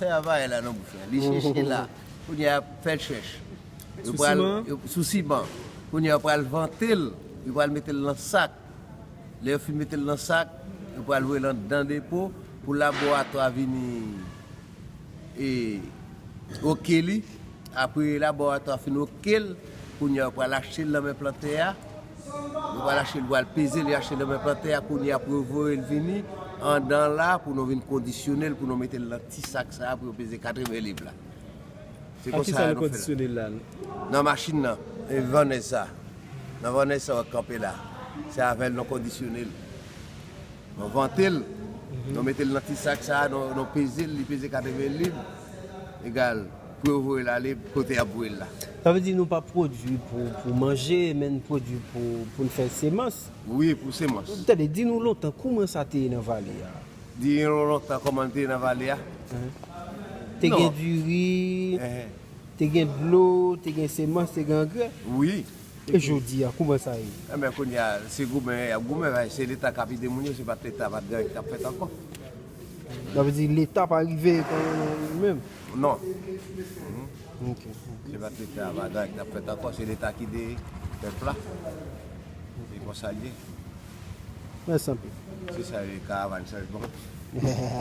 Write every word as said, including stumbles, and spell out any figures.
Travay la nan bouch la. Li chèche la. Kounye a, fè l chèch. Yo Sou pral, siman? Yo, sou siman. Kounye a, yo pral vante l. Yo pral mete l nan sak. Lè yo fin mete l nan sak, yo pral voye l anndan depo pou laboratwa vini e, oke li. Apre laboratwa fin oke l, kounye a yo pral achte l nan men plantè a. Yo pral achte l, yo pral peze l, yo achte l nan men plantè a. Kounye a pou yo voye l vini anndan la pou nou vin kondisyone l, pou nou mete l nan ti sak sa a pou yo peze katreven liv la. Se Ak konsa kisa nou nou fè l. Kondisyone l la? Nan machin nan, e vannèz sa. Nan vannèz sa w ap kanpe la. Se avè l nou kondisyone l. Nou vante l. Nou mete l nan ti sak sa, nou, nou peze l, li peze katreven liv. Egal, pou yo voye l ale, kote y ap voye l la. Sa vle di nou pa pwodui pou, pou manje, men n pwodui pou, pou n fè semans. Wi, pou semans. Tande, di nou lontan, kouman sa te ye nan vale a? Di nou lontan, kòman l te ye nan vale a? Te Non. Gen diri, Ehe. Te gen dlo, te gen semans, te gen angrè. Wi. E jodi a, kouman sa ye? Enben, kounye a, se goumen, y ap goumen, se Leta k ap ede moun yo, se pa t Leta, pa t gen anyen k t ap fèt ankò. Sa vle di Leta pa rive kanmenm menm? Non. Ok. Se pa t Leta, pa t gen anyen k t ap fèt ankò, se Leta ki de pèp la. Se konsa l ye. Mèsi anpil. Se sa, e karavàn chanjman.